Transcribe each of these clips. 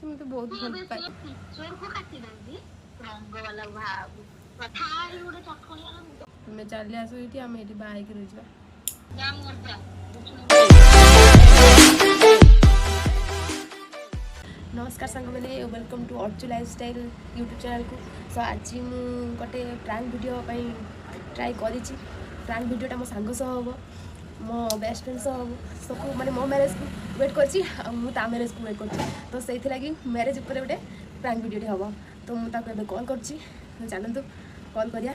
ସେ ମୋତେ ବହୁତ ତୁ ଭଲ ଏବେ ପାଏ। ସେ ପିକ୍ଚରକୁ କାଟି ଦଉଛି ରଙ୍ଗ ବାଲା ଭାବୁ ଥାଇ ଗୋଟେ ଚଟକଣି ବାଲା। ତୁମେ ଚାଲି ଆସ ଏଇଠି, ଆମେ ଏଇଠି ବାହା ହେଇକି ରହିଯିବା। ଯା ମର ଯା। ନମସ୍କାର ସାଙ୍ଗମାନେ, welcome to Arju lifestyle YouTube ଚ୍ୟାନେଲ୍କୁ। ସୋ ଆଜି ମୁଁ ଗୋଟେ ପ୍ରାଙ୍କ ଭିଡ଼ିଓ ପାଇଁ ଟ୍ରାଏ କରିଛି। ପ୍ରାଙ୍କ ଭିଡ଼ିଓଟା ମୋ ସାଙ୍ଗ ସହ ହେବ, ମୋ ବେଷ୍ଟ ଫ୍ରେଣ୍ଡ ସହ ହେବ। ସବୁ ମାନେ ମୋ ମ୍ୟାରେଜ୍କୁ ୱେଟ୍ କରିଛି ଆଉ ମୁଁ ତା ମ୍ୟାରେଜ୍କୁ ୱେଟ୍ କରୁଛି, ତ ସେଇଥିଲାଗି ମ୍ୟାରେଜ୍ ଉପରେ ଗୋଟେ ପ୍ରାଙ୍କ ଭିଡ଼ିଓଟି ହେବ। ତ ମୁଁ ତାକୁ ଏବେ କଲ୍ କରୁଛି, ଚାଲନ୍ତୁ କଲ୍ କରିବା।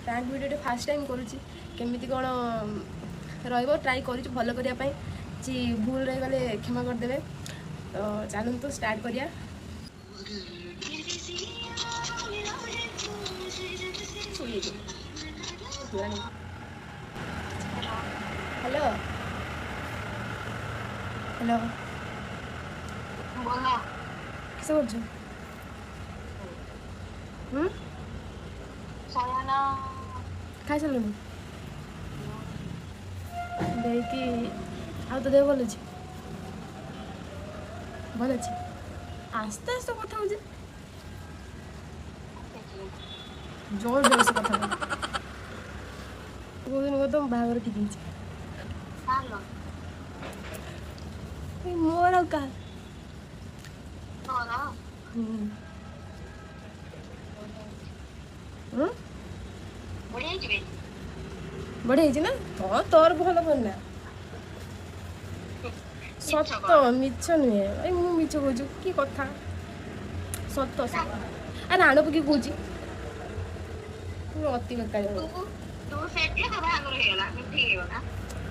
ପ୍ରାଙ୍କ ଭିଡ଼ିଓଟି ଫାର୍ଷ୍ଟ ଟାଇମ୍ କରୁଛି, କେମିତି କ'ଣ ରହିବ ଟ୍ରାଏ କରୁଛି ଭଲ କରିବା ପାଇଁ। କିଛି ଭୁଲ ରହିଗଲେ କ୍ଷମା କରିଦେବେ। ତ ଚାଲନ୍ତୁ ଷ୍ଟାର୍ଟ କରିବା। Hello hello. ବୋଲ। କିସ କରୁଛୁ? ହୁଁ। ଶୟନ। ଖାଇସାରିଲୁଣି? ଦେଇକି ଆଉ ତୋ ଦେହ ଭଲ ଅଛି? ଭଲ ଅଛି। ଆସ୍ତେ ଆସ୍ତେ କଥା ହଉଛି, ଜୋର ଜୋର ସେ କଥା କହ। କୋଉଦିନ କହ ତ ବାହାଘର ଠିକ ହେଇଛି? କାହାର? ଏଇ ମୋର, ଆଉ କାହାର? ତୋର? ହୁଁ ହୁଁ। ବଢିଆ ହେଇଛି ବେ। ବଢ଼ିଆ ହେଇଛି ନା? ହଁ, ତୋର ଭଲ ଭଲ ନା? ମିଛ ସତ। କହ। ମିଛ ନୁହେଁ। ଏଇ ମୁଁ ମିଛ କହୁଛି କି କଥା? ସତ ସତ। ଆରେ ରାଣ ପକେଇ କହୁଛି, ତୁ ଅତି ବେକାରୀ ତୁ ହବ। ତୁ ସେଠି ତୋ ବାହାଘର ହେଇଗଲା, ଠିକ ହେଇଗଲା।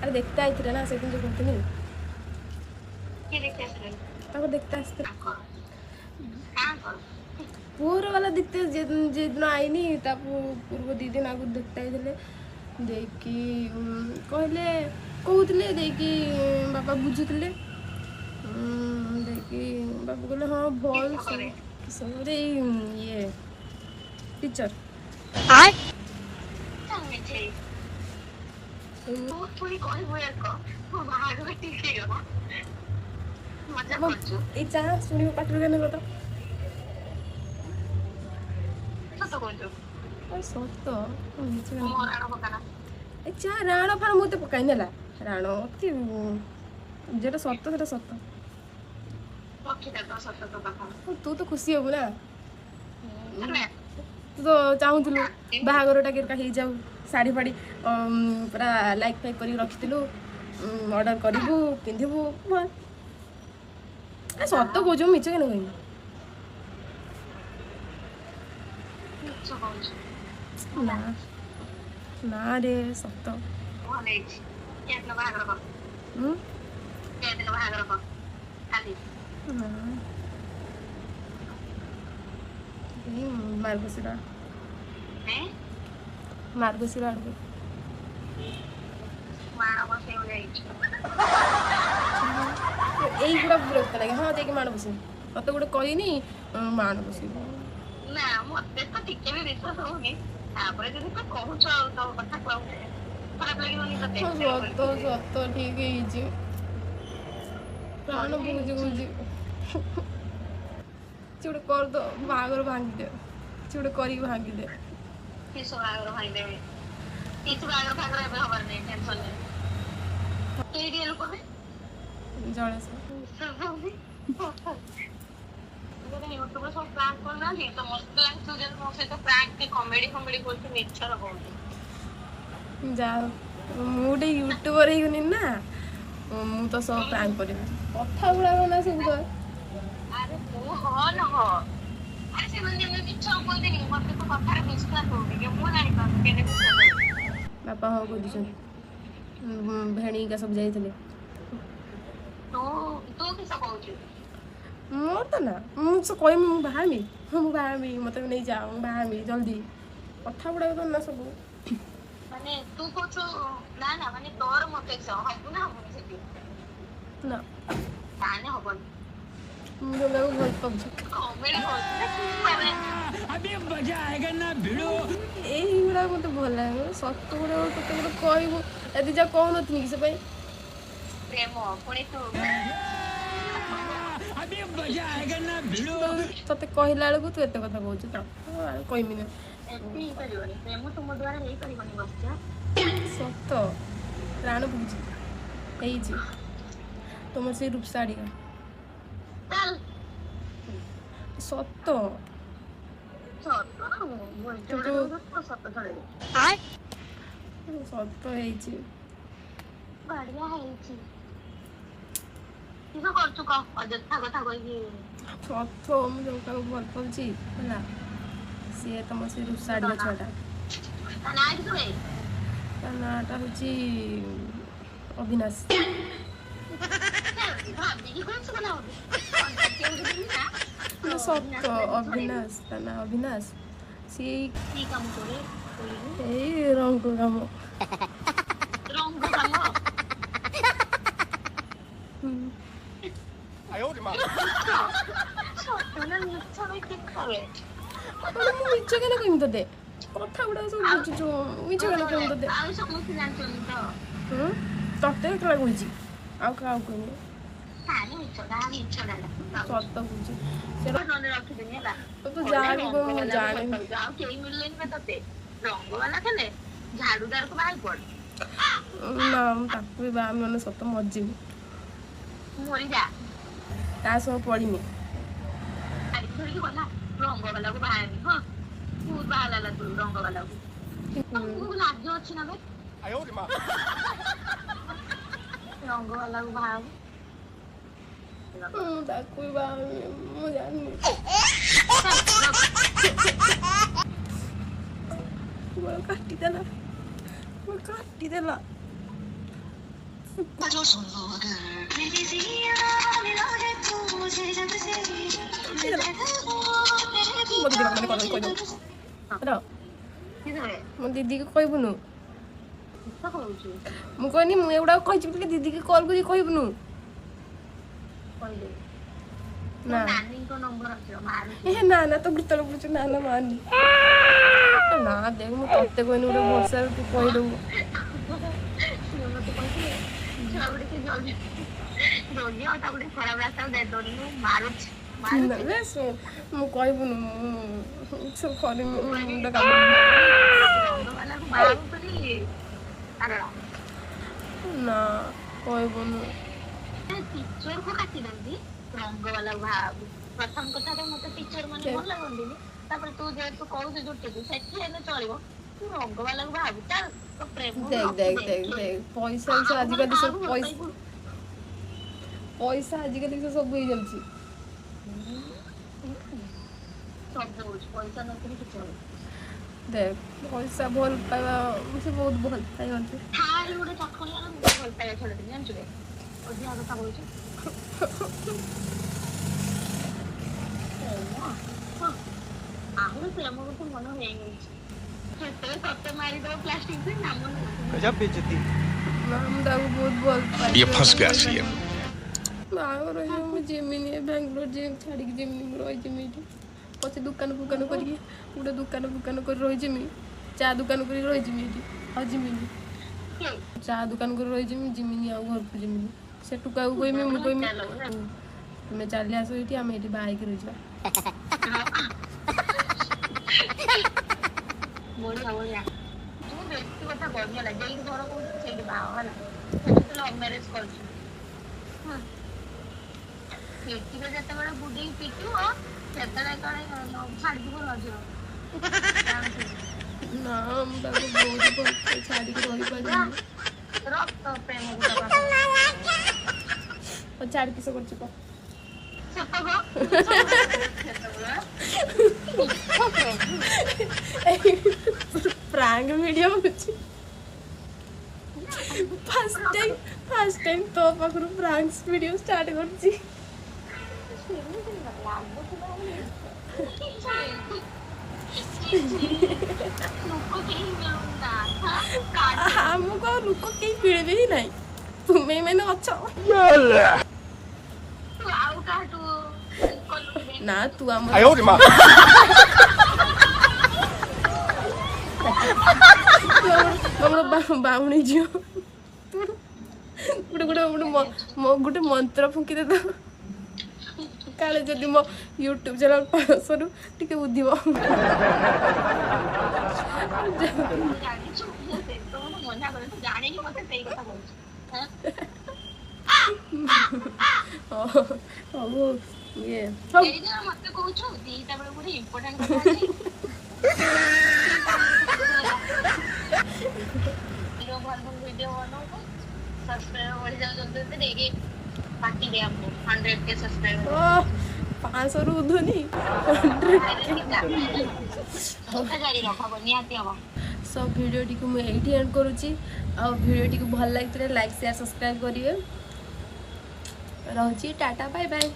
ଆରେ ଦେଖତେ ଆଇଥିଲେ ନା ସେଦିନ ଯୋଉ କହୁଥିଲି। କିଏ ଦେଖି ଆସିଲେ? ତାକୁ ଦେଖତେ ଆସିଥିଲେ। ତାଙ୍କର କାଙ୍କର? ପୁଅର ବାଲା ଦେଖତେ ଯେଦିନ ଆଇନି ତା ପୂର୍ବ 2 ଦିନ ଆଗରୁ ଦେଖତେ ଆଇଥିଲେ। ଦେଇକି କହିଲେ, କହୁଥିଲେ, ଦେଇକି ବାପା ବୁଝୁଥିଲେ। ଦେଇକି ବାପା କହିଲେ ହଁ ଭଲ। କିସ ସବୁ କରେ? କିସ ଏଇ ଇଏ ଟିଚର। ଚାଲ ମିଛେଇ। ତୁ ପୁଣି କହିବୁ ଏକ ମୋ ବାହାଘର ଠିକ ହେଇଗଲା, ମଜା କରୁଛୁ। ଏଇ ଚା ଶୁଣିବ ପାଟିରୁ କେନ କଥା। ସତ କହୁଛୁ? ଆରେ ସତ, ମିଛ କାଇଁ ମୋ କହିବି? ରାଣ ପକାନା। ଏ ଚା ରାଣ ଫାଣ ମୁଁ ଏତେ ପକାଇନି ହେଲା। ରାଣ ଅତି ଯେଟା ସତ ସେଟା ସତ। ରଖିଥା ତୋ ସତ ତୋ ପାଖରେ। ତୁ ତ ଖୁସି ହବୁ ନା? ହେଲା। ତୁ ତ ଚାହୁଁଥିଲୁ ବାହାଘରଟା କେରକା ହେଇଯାଉ। ଶାଢ଼ୀ ଫାଢ଼ୀ ପୁରା ଲାଇକ୍ ଫାଇକ୍ କରିକି ରଖିଥିଲୁ, ଅର୍ଡ଼ର କରିବୁ, ପିନ୍ଧିବୁ ଭଲ। ଏ ସତ କହୁଛୁ, ମୁଁ ମିଛ କେନ କହିବି? ମିଛ କହୁଛୁ। ନା ନା ରେ, ସତ। ଭଲ ହେଇଛି। କେଦିନ ବାହାଘର କର? ଉଁ? କେଦିନ ବାହାଘର କର? କାଲି? ନା, ଏଇ ମାର୍ଗଶିର। ଏଁ? ମାର୍ଗଶିର ଆଡ଼କୁ। ମାଣ ବସେଇବାକୁ ଯାଇଛି। ଏଇଗୁଡ଼ା ବିରକ୍ତ ଲାଗେ। ହଁ, ଯାଇକି ମାଣ ବସେଇବି। ତତେ ଗୋଟେ କହିନି ମାଣ ବସେଇବୁ। ନା, ମତେ ତ ଟିକେ ବି ବିଶ୍ୱାସ ହଉନି। ତାପରେ ଯଦି ତୁ କହୁଛୁ ଆଉ ତୋ କଥାକୁ ଆଉ ଖରାପ ଲାଗିବନି ତତେ? ହଁ, ସତ ସତ, ଠିକ ହେଇଛି। ପ୍ରାଣ ବଢିଆ ପକଉଛି ହେଇଛି। କହୁଛି। କିଛି ଗୋଟେ କରିଦ, ବାହାଘର ଭାଙ୍ଗିଦେ। କିଛି ଗୋଟେ କରିକି ଭାଙ୍ଗିଦେ। କିସ ବାହାଘର ଭାଙ୍ଗିଦେବେ? କିଛି ବାହାଘର ଫାହାଘର ଏବେ ହବାର ନାହିଁ, ଟେନସନ ନେ। କେଇଟି ଲୋକ ବେ? ଜଳେଶ୍ୱର। ବିଶ୍ୱାସ ହଉନି। ୟୁଟ୍ୟୁବରେ ସବୁ ପ୍ରାଙ୍କ କରୁନାହାନ୍ତି ତ, ମତେ ଲାଗୁଛି ତୁ ଯେମିତି ମୋ ସହିତ ପ୍ରାଙ୍କ କି କମେଡି ଫମେଡି କରୁଛୁ, ମିଛରେ କହୁଛୁ। ଯା ହଉ, ମୁଁ ଗୋଟେ ୟୁଟ୍ୟୁବର ହେଇଗଲି ନା, ମୁଁ ତ ସବୁ ପ୍ରାଙ୍କ କରିବି। କଥା ଗୁଡାକ ନା ସବୁ ତ। ଆରେ ତୁ ହଁ ନ ହଁ, ଆରେ ସେମାନେ ଯେମିତି ମିଛ କୁହନ୍ତିନି, ମତେ ତୋ କଥାରେ ବିଶ୍ୱାସ ହଉନି କି ମୁଁ ଜାଣିପାରୁନି କେମିତି ବିଶ୍ୱାସ ହଉନି। ବାପା ହଁ କହିଦେଇଛନ୍ତି। ଭେଣୀକା ସବୁ ଯାଇଥିଲେ। ତୁ ତୁ କିସ କହୁଛୁ? ମୋର ତ ନା, ମୁଁ ସେ କହିବି ମୁଁ ବାହାରିବି। ହଁ, ମୁଁ ବାହାରିବି, ମତେ ନେଇଯାଅ, ମୁଁ ବାହାରିବି ଜଲ୍ଦି। କଥା ଗୁଡାକ ତ ନା ସବୁ। ମାନେ ତୁ କହୁଛୁ ନା ନା, ମାନେ ତୋର ମତେ କିସ ହବୁ ନା ହବୁନି ସେଠି? ନା। ତାହେଲେ ହବନି। ମୁଁ ଯୋଉଟାକୁ ଭଲ ପାଉଛି। କମେଡି କରୁଛୁ ନା ମାନେ? अभी मजा आएगा ना भिड़ो। ଏଇଗୁଡାକ ମତେ ଭଲ ଲାଗେ। ସତ ଗୁଡାକ ତତେ ଗୋଟେ କହିବୁ ଏଦି ଯା କହୁନଥିଲି କି ସେ ପାଇଁ। ପ୍ରେମ ପୁଣି ତୁ अभी मजा आएगा ना भिड़ो। ତତେ କହିଲା ବେଳକୁ ତୁ ଏତେ କଥା କହୁଛୁ ତ ଆଉ କହିମି ନା। ଏମିତି ହେଇପାରିବନି, ପ୍ରେମ ତୁମ ଦ୍ୱାରା ହେଇପାରିବନି ବତ୍ସା। ସତ ପ୍ରାଣ ପକଉଛି ହେଇଛି ତମର ସେଇ ରୂପସା ଆଡ଼ିକା। ଚାଲ। ସତ। ସତ କିନ୍ତୁ ସତ ଛଡେଇଦେ। ସତ ହେଇଛି। ବଢିଆ ହେଇଛି। କିସ କରୁଛୁ କହ, ଅଯଥା କଥା କହିକି। ସତ, ମୁଁ ଯୋଉ କାହାକୁ ଭଲ ପାଉଛି ହେଲା, ସିଏ ତମ ସେଇ ରୂପସା ଆଡ଼ିକା ଛୁଆଟା। ତା ନାଁ କିସ ବେ? ତା ନାଁଟା ହେଉଛି ଅବିନାଶ। ଭାବିକି କହୁଛୁ କଣ? ନା, ସତ, ଅବିନାଶ ତା ନାଁ, ଅବିନାଶ। ସିଏ କି କାମ କରେ କହିଲୁ? ଏଇ ରଙ୍ଗ କାମ। ରଙ୍ଗ କାମ? ହୁଁ। ସତ ନା ମିଛ ବି ଠିକ କରେ। ମାନେ ମୁଁ ମିଛ କେନ କହିମି ତତେ? କଥା ଗୁଡାକ ସବୁ ବୁଝୁଛୁ, ମିଛ କେନ କହିମି ତତେ? ଆଉ ସମସ୍ତେ ଜାଣିଛନ୍ତି ତ? ହୁଁ, ତତେ ଏକଲା କହୁଛି, ଆଉ କାହାକୁ କହିନି। ଆରେ ମିଛ ଟା, ମିଛ ଟା। ସତ କହୁଛି ସେ। ନହେଲେ ରଖିଦେନି ହେଲା। ତୁ ଯାହା ବି କହିବୁ ମୁଁ ଜାଣିନି। ଆଉ କେହି ମିଳିଲେନି ବା ତତେ? ରଙ୍ଗ ବାଲା ଖେଲେ ଝାଡୁଦାରକୁ ବାହାରି ପଡ। ନା, ମୁଁ ତାକୁ ବି ବାହା ମାନେ ସତ ମରିଯିବି। ମରିଯା। ତା ସହ ପଡ଼ିମି। ଗାଡି ଧରିକି ଗଲା, ରଙ୍ଗ ବାଲାକୁ ବାହା ହେବି। ହଁ, ବହୁତ ବାହାରିଲା ତୁ ରଙ୍ଗ ବାଲାକୁ। ତମକୁ ଲାଜ ଅଛି ନା ବେ? ରଙ୍ଗ ବାଲାକୁ ବାହା ହବୁ? ମୁଁ ତାକୁ ବି ବାହା ହେବି, ମୁଁ ଜାଣିନି। ଗୋଡ଼ କାଟିଦେଲା, ଗୋଡ଼ କାଟିଦେଲା। ମୋ ଦିଦି ମାନେ କହିଦବୁ ହେଲା। ମୋ ଦିଦିକୁ କହିବୁନୁ। କିସ କହୁଛୁ? ମୁଁ କହିନି, ମୁଁ ଏଗୁଡ଼ାକ କହିଛି ବୋଲି ଦିଦିକି କଲ୍ କରିକି କହିବୁନୁ। କହିଦେବି। ନା। ନାନୀଙ୍କ ନମ୍ବର ଅଛି, ମାରୁଛି। ଏ ନା ନା, ତୁ ତଳେ ପଡୁଛୁ। ନା ନା, ମାରନି ନା। ଦେଖ, ମୁଁ ତତେ କହିନି ଗୋଟେ ଭରସାରେ ତୁ କହିଦବୁ। ସିଏ ମତେ କହିଥିଲେ, ଛୁଆକୁ ଟିକେ ଜଲଦି ଜଗି ଆଉ ତାକୁ ଟିକେ ଖରାପ ରାସ୍ତାକୁ ଦେଇ ଦଉନି। ମୁଁ ମାରୁଛି। ନା। ମାରୁଛି। ବେ ଶୁଣ, ମୁଁ କହିବୁନୁ, ମୁଁ ସବୁ କରିମି, ମୁଣ୍ଡ କାମ। ରଙ୍ଗ ବାଲାକୁ ବାହା ହବୁ ବୋଲି ପାଗଳ। ନା, କହିବୁନୁ। ଟିଚରକୁ କାଟି ଦିଅନ୍ତି, ରଙ୍ଗ ବାଲାକୁ ବାହା ହବୁ। ପ୍ରଥମ କଥା ତ ମତେ ଟିଚର ମାନେ ଭଲ ଲାଗନ୍ତିନି। ତାପରେ ତୁ ଯେହେତୁ କହୁଛୁ ଜୁଟିକୁ, ସେଠି ହେଲେ ଚଳିବ। ତୁ ରଙ୍ଗ ବାଲାକୁ ବାହା ହବୁ? ଚାଲ, ତୋ ପ୍ରେମ ଦେଖ ଦେଖ ଦେଖ ଦେଖ, ପଇସା ବିଷୟ ଆଜିକାଲି ସବୁ ପଇସା ପଇସା ଆଜିକାଲି ସେ ସବୁ ହେଇଯାଉଛି। ସବୁ ହଉଛି, ପଇସା ନଥିଲେ କିଛି ହବନି। ଦେଖ, ପଇସା ଭଲ ପାଇବା, ସେ ବହୁତ ଭଲ ପାଏ ମତେ। ଥାଳି ଗୋଟେ ଚଖଣିଆ, ମୁଁ ଭଲ ପାଇବା ଛାଡ଼ିଦେଲି, ଜାଣିଛୁ ବେ? ଅଧିକା କଥା କହୁଛୁ। ପ୍ରେମ, ହଁ, ଆହୁରି ପ୍ରେମ ଗୋଟେ ମନ ହେଇଯାଇଛି। ସେତେବେଳେ ତତେ ମାରିଦବ ପ୍ଲାଷ୍ଟିକ ନାମ। गजब बेइज्जती। ନା, ମୁଁ ତାକୁ ବହୁତ ଭଲ ପାଏ। ये फंस गया सीएम। ବାହାଘର ହେଇଯିବ, ମୁଁ ଯିମିନି ବାଙ୍ଗଲୋର, ଯିମି ଛାଡ଼ିକି ଯିମିନି, ମୁଁ ରହିଯିମି ଏଇଠି ପଛେ। ଦୋକାନ ଫୋକାନ କରିକି, ଗୋଟେ ଦୋକାନ ଫୋକାନ କରି ରହିଯିମି, ଚା ଦୋକାନ କରି ରହିଯିମି ଏଇଠି, ଆଉ ଯିମିନି। କିଏ? ଚା ଦୋକାନ କରି ରହିଯିମି, ଯିମିନି, ଆଉ ଘରକୁ ଯିମିନି। ସେ ଟୁକାକୁ କହିମି, ମୁଁ କହିମି ତୁମେ ଚାଲି ଆସ ଏଇଠି, ଆମେ ଏଇଠି ବାହା ହେଇକି ରହିଯିବା। ବଢିଆ ବଢିଆ। ତୁ ବେଶୀ କଥା କହନି ହେଲା। ଯେଉଁଠି ଘର କହୁଛୁ ସେଇଠି ବାହା ହ, ହେଲା? ସେଠି ତୁ ଲଭ୍ ମ୍ୟାରେଜ କରୁଛୁ। ହଁ, ପିଟିବ ଯେତେବେଳେ, ବୁଡେଇକି ପିଟିବ ସେତେବେଳେ କାଳେ ଛାଡ଼ିଯିବ, ରଜିବ। ନା, ମୁଁ ତାକୁ ବହୁତ ଭଲ ପାଏ, ଛାଡ଼ିକି ରହିପାରିବିନି। ରଖ ତୋ ପ୍ରେମକୁ ତୋ। ହଉ ଛାଡ଼, କିସ କରୁଛୁ କହ। ସତ କହ ସେତେବେଳେ। ପ୍ରାଙ୍କ ଭିଡ଼ିଓ ହେଉଛି। ଫାର୍ଷ୍ଟ ଟାଇମ୍, ଫାର୍ଷ୍ଟ ଟାଇମ୍ ତୋ ପାଖରୁ ପ୍ରାଙ୍କ ଭିଡ଼ିଓ ଷ୍ଟାର୍ଟ କରୁଛି। ସେମିତି ଲାଗୁଥିଲା ଲୋକ କେହି ମିଳୁନା। ଆମକୁ ଆଉ ଲୋକ କେହି ମିଳିବେ ହିଁ ନାହିଁ, ତୁମେ ମାନେ ଅଛ। ତୁ ଆଉ କାହାଠୁ କଲୁ? ନା, ତୁ ଆମର 哎呦我的妈！ ତୁ ଆମର ବାଉଣି ଝିଅ। ଗୋଟେ ଗୋଟେ ଗୋଟେ ଗୋଟେ ମନ୍ତ୍ର ଫୁଙ୍କିଦେ ତ। କାଳେ ଯଦି ମୋ ୟୁଟ୍ୟୁବ୍ ଚ୍ୟାନେଲ୍ 500ରୁ ଟିକେ ବୁଧିବ। ତୁ ଜାଣିଛୁ, ମୁଁ ସେତେବେଳୁ ମନା କରେ, ତୁ ଜାଣିକି ମତେ ସେଇ କଥା କହୁଛୁ, ହାଁ? ହଉ ହଉ, ଇଏ ହଉ। ଏଇଟା ମତେ କହୁଛୁ 2ଟା ବେଳେ ଗୋଟେ ଇମ୍ପୋର୍ଟାଣ୍ଟ କଥା ଅଛି। ଭିଡିଓ, ଭଲ ଭଲ ଭିଡିଓ ବନଉଛୁ, ସବସ୍କ୍ରାଇବର ବଢି ଯାଉଛନ୍ତି, ଦେଇକି ପାର୍ଟି ଦେ ଆମକୁ 100K subscriber. 500ରୁ ଉଧୁନି। କଥା ଜାରି ରଖ, ହବ, ନିହାତି ହବ। ସୋ ଭିଡ଼ିଓଟିକୁ ମୁଁ ଏଇଠି ଏଣ୍ଡ କରୁଛି। ଆଉ ଭିଡ଼ିଓଟିକୁ ଭଲ ଲାଗିଥିଲେ ଲାଇକ୍, ସେୟାର, ସବସ୍କ୍ରାଇବ୍ କରିବେ। ରହୁଛି, ଟାଟା, ବାଏ ବାଏ।